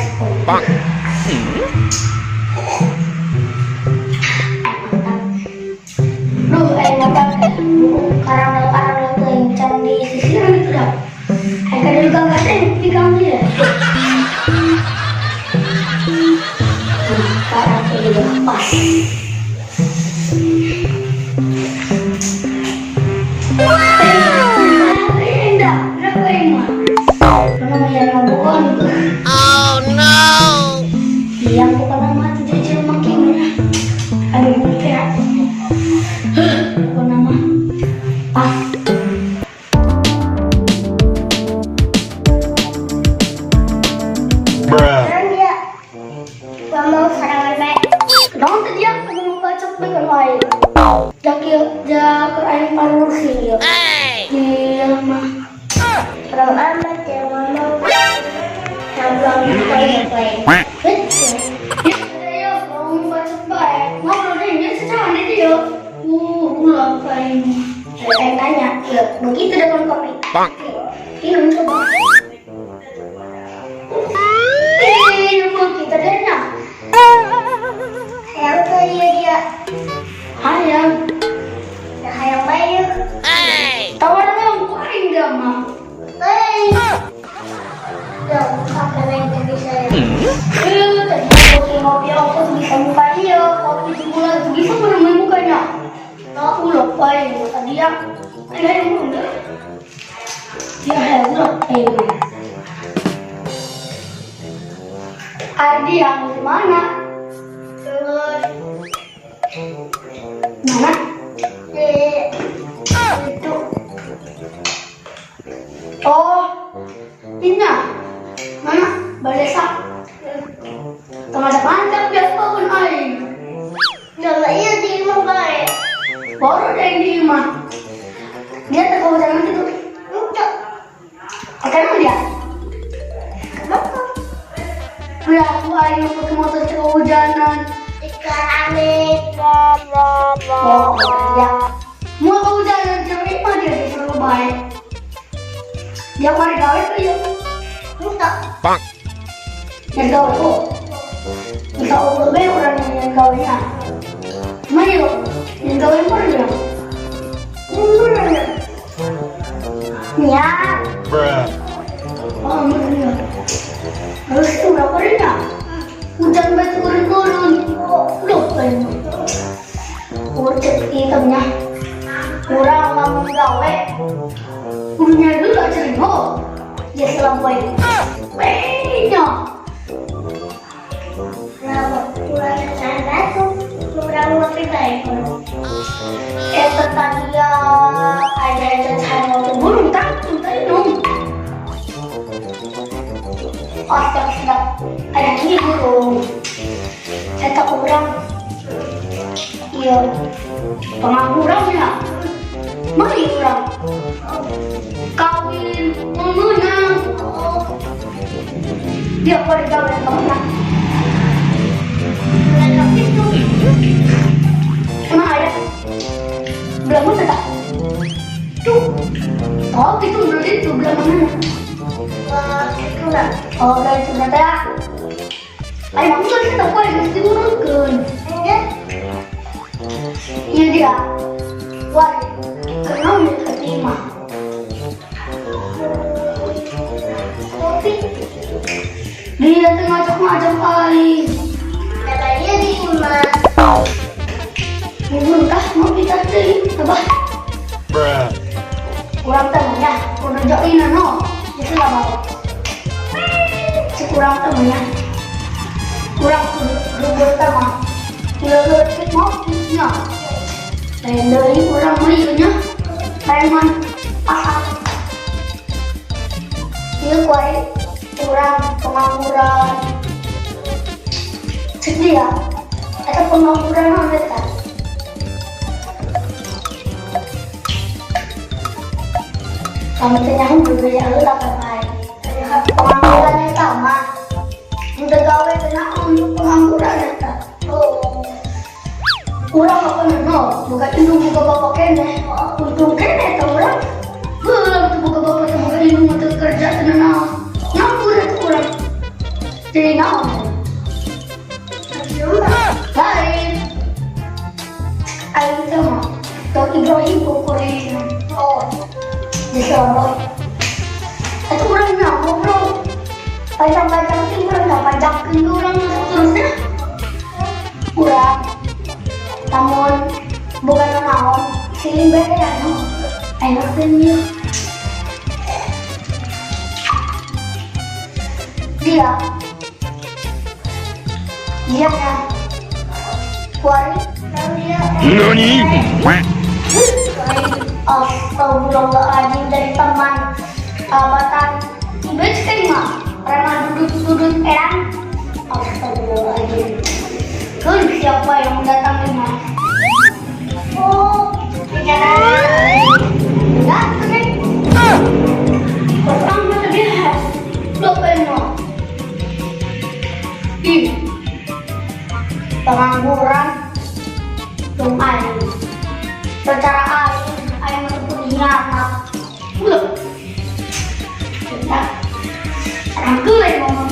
Respon. Mantap. Duh, aing mantap. Karamel-karamel teh yang can di sisiran itu dah. Aing kada juga nggak di kamu ya. Karakter juga pas. Indah, berapa ini mah? Oh no! Yang pokoknya mah tidak jelema gimana. Aduh, ya. Pokoknya mah pas. Bruh. Sekarang dia gak mau serangan baik. Dong tadi aku mau baca dengan lain. Jaki jak aing parursi ya. Dia mah Kurang amat ya ngomong. Nablang baik. Ayo, mau baca baik. Ngobrol deh, dia secara dia. Ulang aing. Saya tanya, ya, begitu dengan kopi. Iya, coba. Eh, mau kita deh nah. Hayang tuh dia dia. Hayang. Nah, hayang baik. Tawar dong, ku aing dia mah. Baik. Dong, kapan yang bisa ya? Eh, tadi kopi ngopi aku tuh bisa buka iya, kopi gula tuh bisa bener bukanya. Aku lupa ya tadi ya. Ada yang udah. Ya, ya udah, ayo. Ardi yang di mana? Terus Mana? di itu. Oh, ini mana? Balesa. Tengah-tengah biasa bangun aing. Nama iya di imah baik. Baru ada yang di imah. Dia terkehujanan gitu. Enggak. Kenapa dia? Kenapa? Udah aku aing pakai motor kehujanan. Ikan. Oh, ya. Mau kehujanan cerita dia disuruh baik. Dia mari gawe tuh ya. Enggak. Yang gawe tuh. Bisa ukur bae orang yang gawenya. Cuma yuk, yang gawe mana ya? Ya. Bruh. Oh, mana ya? Terus itu berapa ya? Hujan batu turun-turun. Loh, kayaknya. Urcet hitamnya. Kurang lamun gawe. Udah dulu aja nih. Ya selampai. Banyak. Kenapa? Kurang batu. Kurang ngopi baik. Eta tadi ya ada yang cari motor burung tak tadi dong. Oh, sedap sedap. Ada ini burung. Saya tak kurang. Iya, pengangguran ya. Mari orang kawin menang. Dia pada gawe kemana? Mereka itu. Emang ada? Belah mana tak? Tuh. Oh, itu berarti itu belah mana? Wah, itu enggak. Oh, dari sebelah ya. Ayo, aku tadi tak boleh mesti turunkan. Enggak. Iya dia. Wah, kenal nih terima. Kopi. Dia tuh ngajak-ngajak aing. Nama dia di imah. Ibu kah mau kita teh apa? Bruh. Kurang temennya, kudu join no. Itu nggak mau. Sekurang temennya. Kurang kudu teman. Lelet ngopinya. Lain dari kurang mayunya. Preman pasar. Iya kuai kurang pengangguran. Sedih ya. Atau pengangguran apa kan? Kamu tanya berbeda lu tak baik. Pengangguran yang sama. Untuk gawe kena untuk pengangguran eta. Oh. Urang apa no, buka indung buka bapak kene. Untung kene eta urang. Belum tuh buka bapak teh buka indung untuk kerja tenan naon. Nganggur eta urang. Jadi naon? Lain. Aing teh mah Dok Ibrahim kukuring. Oh, di sana. Itu urang nyaho, bro. Pajang-pajang itu urang nggak pajakeun urang seterusnya. Urang. Namun bukan naon, silih bere anu. Enak ieu. Dia. Dia ya. Kuari NANI? Astagfirullahaladzim, dari teman sahabatan geus mah preman dudut-dudut edan. Astagfirullahaladzim. Heuh, siapa yang datang ini mah? Oh, bicara. Enggak, kan? Orang mah dia. Lupa mah. Ih. Pengangguran dong aing. Secara aing, aing mah pengkhianat. Ulah. Kita rangkeun.